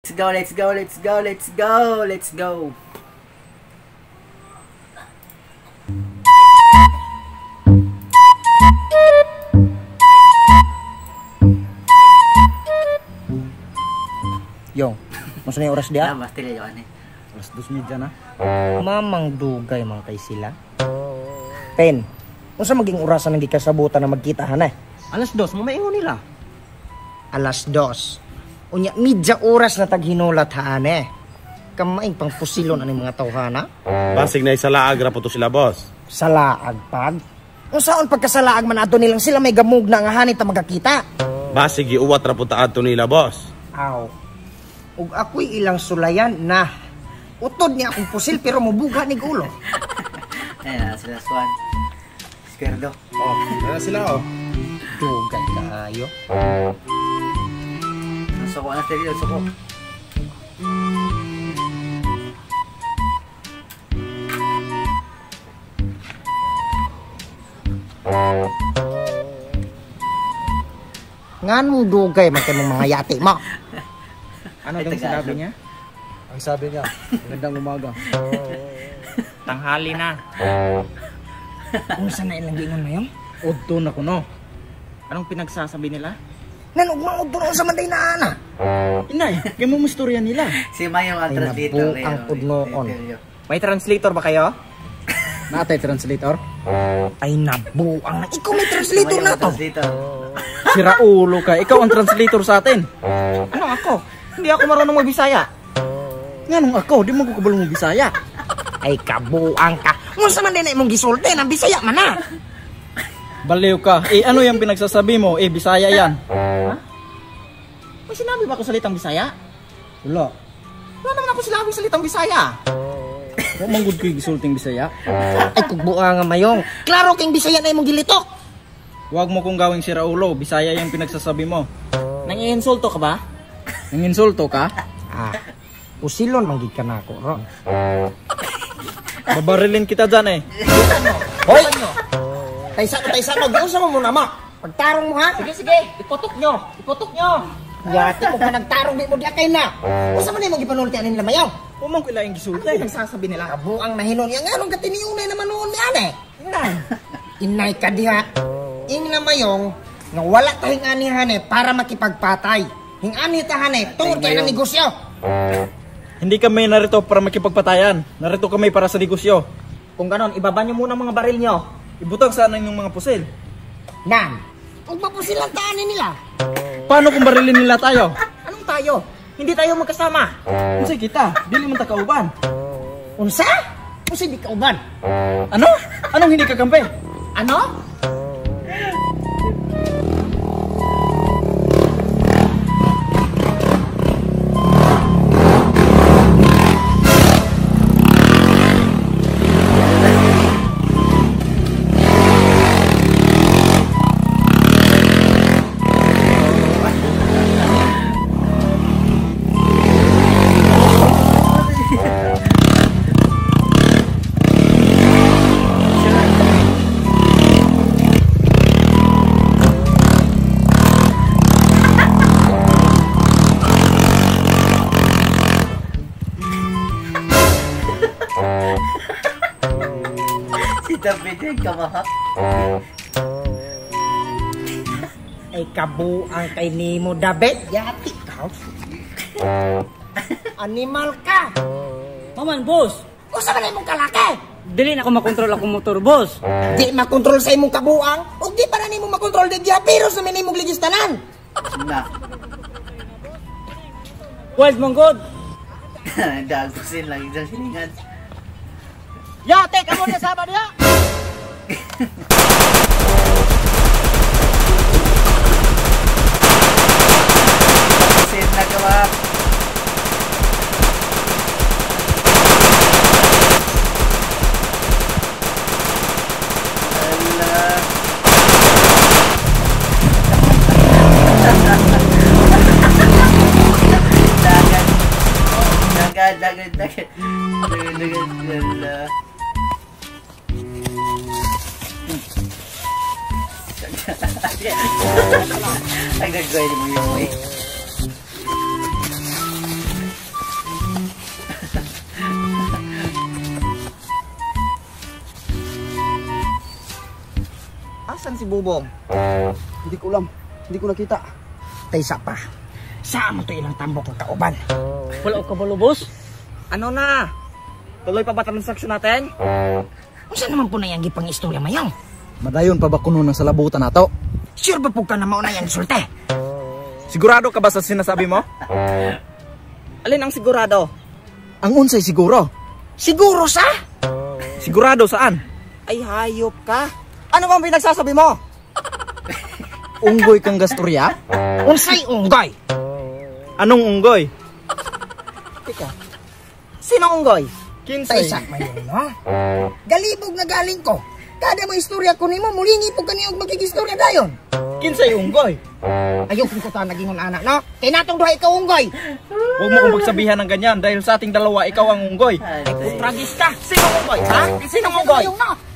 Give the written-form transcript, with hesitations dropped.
Let's go, let's go, let's go, let's go, let's go. Yong, unsa na yung oras diha? Ah, basta yun eh. 2:30 na. Mamang dugay man kay sila. Pen, unsa maging orasan ang gikasabutan na magkita hanay? 2:00, mamaingon nila. 2:00. Unya midya oras na taghinulat haane. Kamaing pangpusilon ani mga tawhana. Basig na isalaag ra po to sila, boss. Salaag pag. Unsaon pagkasalaag man adto nilang sila may gamug na nga hanit ta magkakita. Basig giuwat ra po ta adto nila, boss. Aw. Ug ako'y ilang sulayan na utod niya akong pusil pero mobuga nig ulo. Ayan na sila Swan. Square do. Oh, na sila oh. Dugay kaayo. Suko na sila, suko. Nganong dugay man kay mong mga yati mo? Ano daw sinabi niya? Ang sabi niya, magandang umaga. Tanghali na. Unsa na ilang giingon mayon? Udto na kuno. Anong pinagsasabi nila? Nanog mga udto na unsa man day naa na. Inay, kay mo istorya nila. Si Mayo ang Ay, translator. nabuang pudnoon. May translator ba kayo? Naatay translator? Ay nabuang na. Ikaw may translator na to. Translator. Si Raulo ka, ikaw ang translator sa atin. Ano ako? Hindi ako marunong magbisaya. Nganong ako, di mo ko kabalo mo Bisaya. Ay kabuang ka. Unsa man day na imong gisulti nang Bisaya man na. Baliw ka. Eh ano yung pinagsasabi mo? Eh Bisaya yan. Ha? May sinabi ba ako salitang Bisaya? Wala. Wala naman ako sinabing salitang Bisaya. Wa man gud ko'y gisulting Bisaya. Ay kugbuang nga mayong. Klaro king Bisaya na imong gilitok. Huwag mo kong gawing si Raulo, Bisaya yung pinagsasabi mo. Nangiinsulto ka ba? Nanginsulto ka? Ah, pusilon man gid ka nako ron. Babarilin kita dyan eh. Hoy! Taysa no, taysa no, giunsa mo muna ma. Pagtarong mo ha. Sige, sige, iputok nyo, iputok nyo. Yati ko pa nagtarong di mo diya kay na. Unsa man imong gipanulti ani nila mayaw? Wa man ko ilaing gisulti. Ano pinagsasabi nila? Kabuang nahinon niya nganong katiniunay naman noon ni ane. Inay. Inay ka diha. Ing na mayong nga wala ta hingani hane para makipagpatay. Hingani ta hane tungod kay ng negosyo. Hindi kami narito para makipagpatayan. Narito kami para sa negosyo. Kung ganon, ibaba nyo muna mga baril nyo. Ibutang sana inyong mga pusil. Nan, ug mapusil ang taani nila. Paano kung barilin nila tayo? Anong tayo? Hindi tayo magkasama. Unsay kita? Dili man ta kauban. Unsa? Unsay di kauban? Ano? Anong hindi kakampi? Ano? Si David yung kamahak. Ay kabuang kay nimo David. Yati ka. Animal ka. Maman, boss. Unsa man imong kalaki? Dili na ako makontrol akong motor, boss. Di makontrol sa imong kabuang ug di pa na nimo makontrol di pero sa imong ligistanan. Na. Wild manggod. Dagusin lang isang silingan. Ya, take mo na sama niya. Dagusin na kamahak. Dagan, dagan, dagan. Dagan, dagan, Ay, naggoy mo yung way. Asan si Bubong? Hindi ko alam. Hindi ko nakita. Taysa pa. Saan mo to ilang tambok ng kauban? Wala ko kabalo, boss. Ano na? Tuloy pa ba transaksyon natin? Unsa naman po na yang gipang istorya mayong? Madayon pa ba kuno ng salabutan nato? Sure ba po ka na mauna yang gisulti? Sigurado ka ba sa sinasabi mo? Alin ang sigurado? Ang unsay siguro. Siguro sa? Sigurado saan? Ay, hayop ka. Ano bang pinagsasabi mo? Unggoy kang gastorya? Unsay unggoy? Anong unggoy? Teka. Sino unggoy? Kinsay. Taysa mayon, no? Galibog na galing ko. Kada mo istorya ko nimo, mulingi po kani og makigistorya dayon. Kinsay unggoy? Ayaw kung ko ta nagingon ana, no? Kay natong duha ikaw unggoy. Huwag mo kong pagsabihan ng ganyan dahil sa ating dalawa ikaw ang unggoy. Ay, tragis ka. Sino unggoy? Ha? Sino unggoy? Mayong, no?